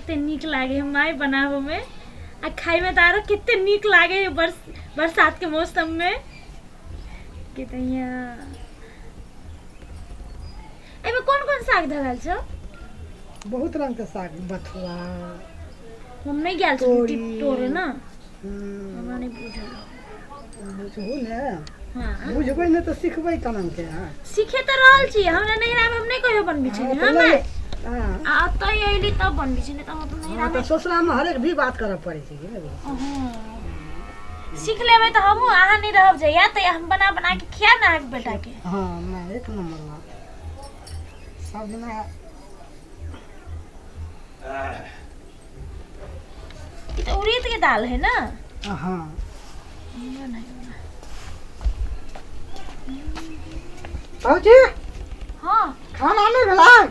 कते नीक लागे है माय बनाबऽ में आ खाय में तऽ आरो कते नीक लागे है बरसात के मौसम में। के तऽ यहाँ एहिमे कोन कोन साग धरल छौ? बहुत रंग के साग, बथुआ। हम नहि गेल छी तोरी। तोरे ना, हमरा नहि बुझल। बुझू ने। हाँ। बुझबै ने तऽ सिखबै केना के अहाँ? सीखे तऽ रहल छी। हमरा नैहरा में हम नहि कहियो बनबै छलियै। तऽ हाँ नहि। माय। हाँ। आ एतऽ अयली तब बनबै छी, नहि तऽ हम अपन नैहरा हाँ, में तऽ ससुरा में हरेक भी बात करऽ पड़ै छै कि नहि? हाँ। सीख लेबै तऽ हमहूँ अहाँ नहि रहब जहिया तऽ हम बना बना के खियाब ने अहाँके बेटाके। हाँ, नहि, एक नंबर बात सब दिना। ई तऽ उड़ीद के दाल है ना? हाँ। भौजी। हाँ। खाना नहि भेलै?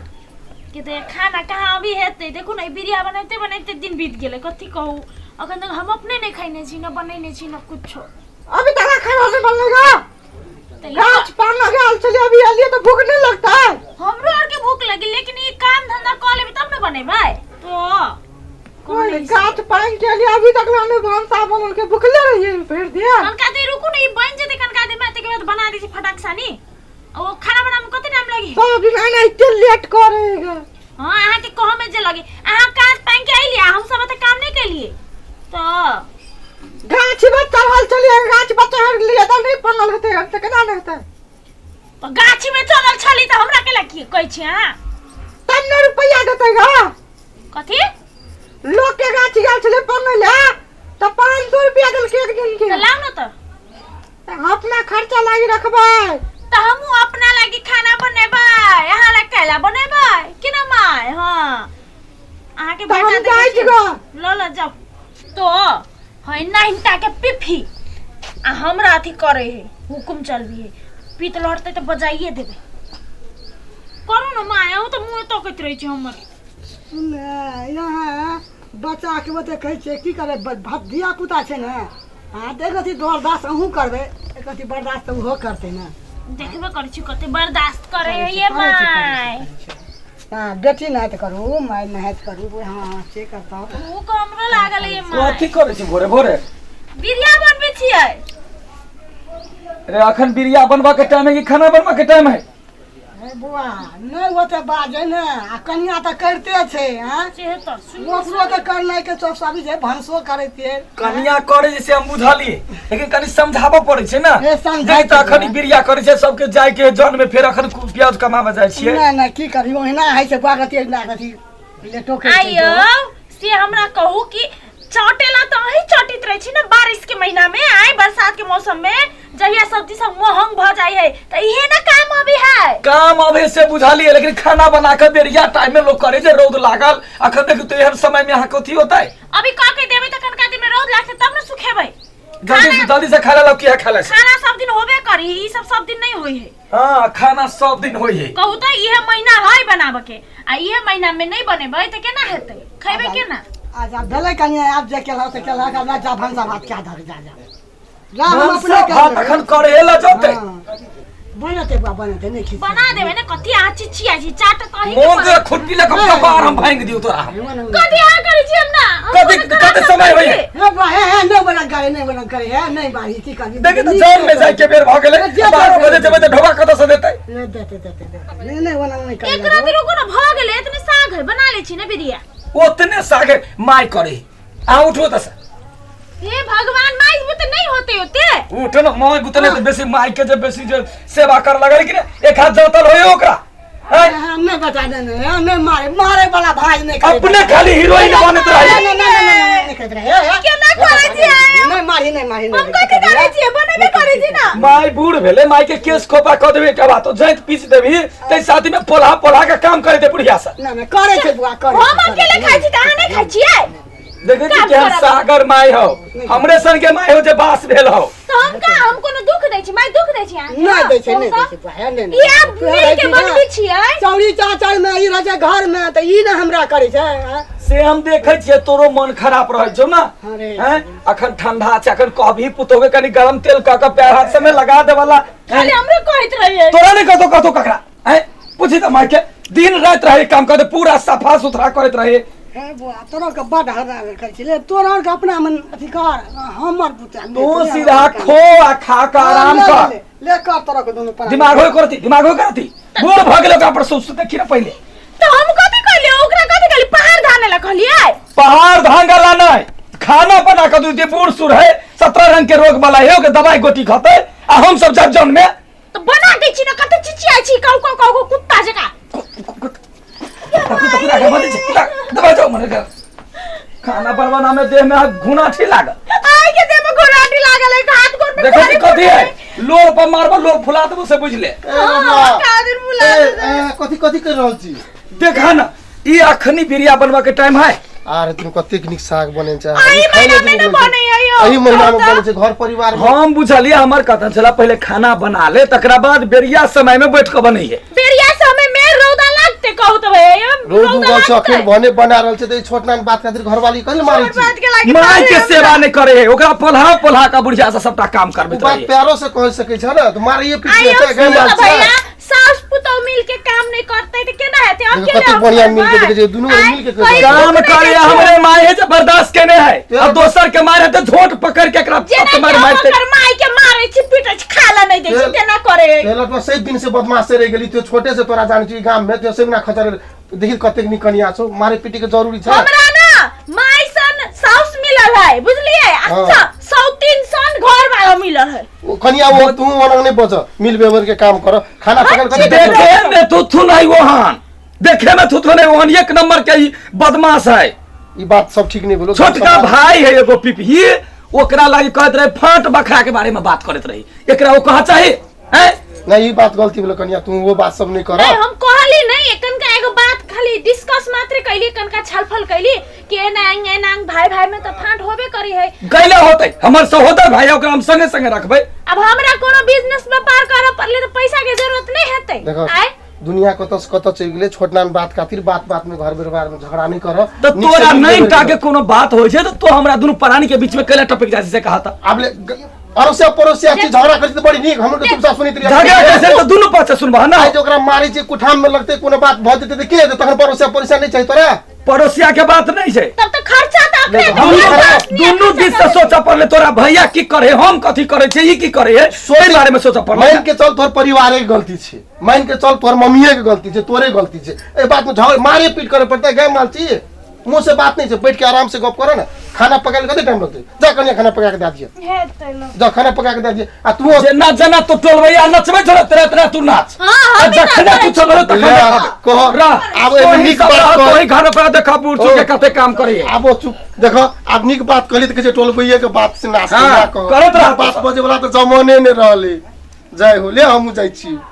के तऽ खाना कहाँ अभी हेतै? देखू ने, ई बिरिया बनैते बनैते दिन बीत गेलै। कथी कहू, अखन तक हम अपने नहि खैने छी, न बनैने छी न कुछो। अभी तक खाना नहीं बनेगा? तऽ ई गाछ पान गेल छलियै, अभी एलियै तऽ भूख नहीं लगता है? हमरो आर के भूख लगी, लेकिन ई काम धंधा कऽ लेबै तब ने बनेबै। तो कोई गाछ पानि के लिए अभी तक नहीं भनसा बनल के, भूखले रहिए भरि दिन। कनका देर रुकू ने, ई बनि जेतै कनका देर में, ताहिके बाद बना दै छी फटाक सानी। आ ओ खाना बनाबे में कते टाइम लगी? सब दिन एनाहिते लेट करेगा। हाँ, अहाँके कहऽ में जे लगे, अहाँ काज पानि के अयलियै, हम सब एते काम नहि केलियै तऽ। गाछ पर चढ़ल छलियै, गाछ पर चढ़ गेलियै तऽ नहि बनल हेतै तऽ केना नहि हेतै? तऽ गाछी में चढ़ल छली तऽ हमरा केला की कहै छी अहाँ? तब ने रुपैआ देतै गा। कथी? लोक के गाछ गेल छलै पङ्गै लए तऽ 500 रुपया देलकै एक दिन के। तऽ लाउ ने तऽ। तऽ अपना खर्चा लागी रखबै। तऽ हमहूँ अपना लागी खाना बनेबै, अहाँ ला कैला बनेबै केना माय? हाँ, अहाँके तऽ हम बेटा देखै जाइ छियै। छी। लऽ लऽ जाउ तो। है नाहिनता के पिफी आ हमरा अथी करे है, हुकुम चलबी है। पीत लहरतै तऽ बजाइए देबै। करू ने माय, अहूँ तऽ मुँह तकैत रहै छी हमर। सुन, यहाँ बच्चाके ओते कहै छियै की करबै, धिया पुता छै ने। हँ, तऽ एक रत्ती बर्दाश्त अहूँ करबै, एक रत्ती बर्दाश्त तऽ ओहो करतै ने। देखबे करै छी कते बर्दाश्त करे करै है। छै, ये करै छै, करै छै, माय। करै छै। हँ, बेटी नाहित करू, माय नाहित करू। हँ हँ, से करतौ। भूख हमरो लागल है माय। कथी करै छी भोरे भोरे? बिरिया बनबै छियै। रे, अखन बिरिया बनबा के टाइम है कि खाना बनबा के टाइम है? हे बौआ, नहि ओते बाजै ने। आ कनिया तऽ करिते छै। हँ। से तऽ सुन। ओकरो तऽ करनाइ के सब सभी छै, भनसो करै छियै। कनिया करे जैसे हम बुझलिए, लेकिन कनि समझाबऽ पड़ै छै ने। ए, समझाइ देख तऽ अखन छै। ई बिरिया करै छै, सबके जाय के जन में फेर अखन प्याज कमाबऽ जाइ छियै। नहि नहि, की करी, ओहिना होइ छै बौआ, कथी ओहिना कथी लेटो के छै। आइयो से हमरा कहू कि चटेला तऽ अहीं चटित रहै छी ने बारिश के महीना में? आइ बरसात के मौसम में जहिया सब्जी सब महंग भऽ जाइ है तऽ इहे ने काम अभी है। काम अबे से बुझलिए, लेकिन खाना बना के बेरिया टाइम में लोग करे जे रौद लागल। अखन देखू तो एहन समय में अहाँ कथी होतै? अभी कह के देबै तऽ कनका दिन में रौद लागतै तब ने सुखेबै। जल्दी से जल्दी से खाना लाओ, किया खाला से? खाना सब दिन होबे करी, ई सब सब दिन नहीं होई है। हाँ, खाना सब दिन होई है। कहू तऽ इहे महीना है बनाबऽ के, आ इहे महीना में नहीं बनेबै तऽ केना हेतै? खेबै केना? अच्छा भेलै कनिया, आब जे केलहक से केलहक। आब जा, भनसा भात कए दहक, जा जा जा, हम अपने भनसा कर भात लेबै। अखन करे ला जतै। हाँ। बनतै बा, बनतै, नहि खींच। बना देबै ने। कथी अहाँ चिचिया छी? चाट तऽ अहीं के मोन पड़त। के खुरपी लऽ कऽ कपार हम भांगि दियौ तोरा हम। कथी अहाँ करै छी? हम ना हम कथी कोनो खराब कते काम समय करै होइए? छी? हे बा, हे हे, नहि बना करे, नहि बना करे, हे नहि बारी, की करबी? देखी तऽ जाम में जाय के बेर भऽ गेलै। जे 12 बजे जेबै तऽ ढोबा कतऽ से देतै? नहि देते, देते देते, नहि नहि, ओना नहि करे। एक रात रुकू ने, भऽ गेलै। एतने साग है, बना लै छी ने बिरिया। ओतने सागे माय करे। आ उठो तऽ से। हे भगवान, माय बुते नहीं होते होते। उठो ने, माय बुते नहि तऽ बेसी माय के जे बेसी जे सेवा कर लगल कि ने, एक हाथ जातल होय ओकरा। आँय? नहि बता दे, नहि नहि, मारे मारे वाला भाई नहि करे। अपने खाली हीरोइन बनैत रही। नहि नहि नहि नहि, नहि करैत रहे। हे, हे। केना करै छी अहाँ? नहि मारी, नहि मारी, हम कथी करै छियै? बनेबे करै छी ना। माय बूढ़ भेलै, माय के केस खोपा कऽ देबे एकटा बात, जाइत पीस देबही तै साथी में पोल्हा पोल्हा के काम करे दे बुढ़िया से। नहि नहि, करै छै बुआ, करै हम छै, अकेले खाइ छी तऽ अहाँ नहि खाइ छियै? देखै छी काम केहन करब। सागर माय हो, हमरे सन के माय हो जे बास भेल हो। तऽ हम का, हम कोनो दुख दै छी माय? दुख दै छी अहाँके? नहि दै छै, नहि दै छै बुआ, हे, नहि नहि। ई आब मिल के बनबै छियै। चौरी चाचर में ई रहै छै घर में तऽ ई ने हमरा करै छै, आँय? से हम देखै छियै तोरो मन खराब रहै छौ ने। अरे। हैं, अखन ठंडा छै, अखन कहबही पुतोह के कनि गरम तेल कऽ के पैर हाथ सबमे लगा देवला। खाली हमरे कहैत रहियै। तोरा नहि कतौ कतौ ककरा हैं? पूछी तऽ माय के दिन राति रहे काम करते, पूरा सफा सुथरा करैत रहे। हे बुआ तोरा के बड हरा करै छी ले तोरा आर के अपना मन अथी कर हमर पुता तू सीधा खो आ खा के आराम कर ले, ले कर तोरा के दुनू प्राणी। दिमाग होय करती दिमाग होय करती बूढ़ भ गेल ओकरा पर सोच देखी ना पहिले। तो हम कथी कहलिए ओकरा कथी कहलिए पहाड़ धाने ला कहलिए? पहाड़ धांगला नहीं, खाना बना के दू बूढ़ सूढ़ है 17 रंग के रोग वाला है ओके दवाई गोटी खते आ हम सब जब जन में तो बना दै छी न कते चिचियाइ छी काउ काउ काउ कुत्ता जका। दबाई जाओ मरे घर। खाना बनवाना में देह में घुनाठी लागल। आइ के देह में घुनाठी लागल है हाथ गोड़ में देखो कि कथी है लोर पर मारबो लोर फुला देबो से बुझ ले। हां कादिर फुला ए कथी कथी कर रहल छी? देखा ना ई अखनी बिरिया बनवा के टाइम है। आरे तुम कतेक नीक साग बने छै। एहि महीना में न बने है यो। एहि महीना में बने छै घर परिवार में। हम बुझलिए हमर कथन छला पहले खाना बना ले तकरा बाद बेरिया समय में बैठ के बनैहे। बेरिया समय में रौदा लागते कहू त भैया रौद उगल छै अखन भने बना रहल छै त ई छोट नान बात खातिर घरवाली कथी मारै छी? माय के सेवा नहीं करे है ओकरा पोल्हा पोल्हा का बुढ़िया से सबटा काम करबैत बात रहे। प्यारो से कह सकै छ न त मारैये पीटिए छै गै मार छै। भैया सास पुतौ मिल के काम नहीं करते त केना हेतै? अकेले कतेक बढ़िया मिल के देखै छै दुनू मिल के काम करे हमरे माय है जे बर्दाश्त केने है अब दोसर के मारे त झोट पकड़ के एकरा मार मारते माय के मारे छी पीटे छी खाला नहीं दै छी केना करे? तेल तो सही दिन से बदमाश से रह गेली तो छोटे से तोरा जान छी गाम में तो से ना खचर देखि कतेक नी कनिया छौ मारे पीटे के जरूरी छै। हमरा ना माय सन साउस मिलल है बुझलिए? अच्छा 103 सन घर वाला मिलल है। ओ कनिया वो तू ओना नहीं बच मिल बेवर के काम कर खाना पकड़ कर देखे में थुथु नहीं वहान देखे में थुथु नहीं वहान एक नंबर के ही बदमाश है। ई बात सब ठीक नहीं बोलो। छोटका भाई है एगो पिपही ओकरा लागी कहत रहे फाट बखरा के बारे में बात करत रही एकरा वो कहा चाहे हैं? नहीं ई बात गलती बोलो कनिया तू वो बात सब नहीं कर। नहीं हम कहली नहीं एकन का एगो बात खाली डिस्कस मात्र कैली एकन का छलफल कैली कि एना एना भाई भाई में तो फाट होबे करी है। कैले होते हमर सहोदर भाई ओकरा हम संगे संगे रखबे। अब हमरा कोनो बिजनेस व्यापार करे पड़ले तो पैसा के जरूरत नहीं हेतै। आय दुनिया कत से कत चलि गेलै छोट नान बात खातिर बात बात में घर परिवार में झगड़ा नहीं कर। तो तोरा नहीं टा के कोनो बात होय छै तो तो हमरा दुनू प्राणी के बीच में कैले टपक जाय से कहा था। अब ले अड़ोसिया पड़ोसिया छी झगड़ा करै छी त बड़ी नीक हमर के चुपचाप सुनैत रहियै। झगड़ा कैसे तो दुनू पाछे सुनबह ना। आइ जे ओकरा मारै छै कुठाम में लगतै कोनो बात भ जेतै त के हेतै तखन पड़ोसिया पड़ोसिया नहीं छै तोरा? पड़ोसिया के बात नहीं छै तब तो खर्चा त अपने दुनू दिस से सोचऽ पड़ले तोरा भैया की करे हम कथी करे छै ई की करे है सोई बारे में सोचऽ पड़ले। मान के चल तोहर परिवारे के गलती छै मान के चल तोहर मम्मीए के गलती छै तोरे गलती छै ए बात में झगड़ा मारे पीट करे पड़तै गै माल छी मुंह से बात नहीं छै बैठ के आराम से गप कर ना। खाना पका के कते टाइम लगतै? जा कनिया खाना पका के दे दिए जा खाना पका के दे दिए आ तू जेना जेना तो टोलबैया नचबै छौ तेरा तेरा तू नाच। हां आ जखने तू चलबे तखने कह आब एमे नीक बात तोही घर पर देखा बूढ़ के कते काम करैए। आब चुप देखो आब नीक बात कहली त कहै छै टोलबैया के बात से नाच करत रह बात बजे वाला त जमाने नै रहलै। जय हो ले हमहु जाइ छी।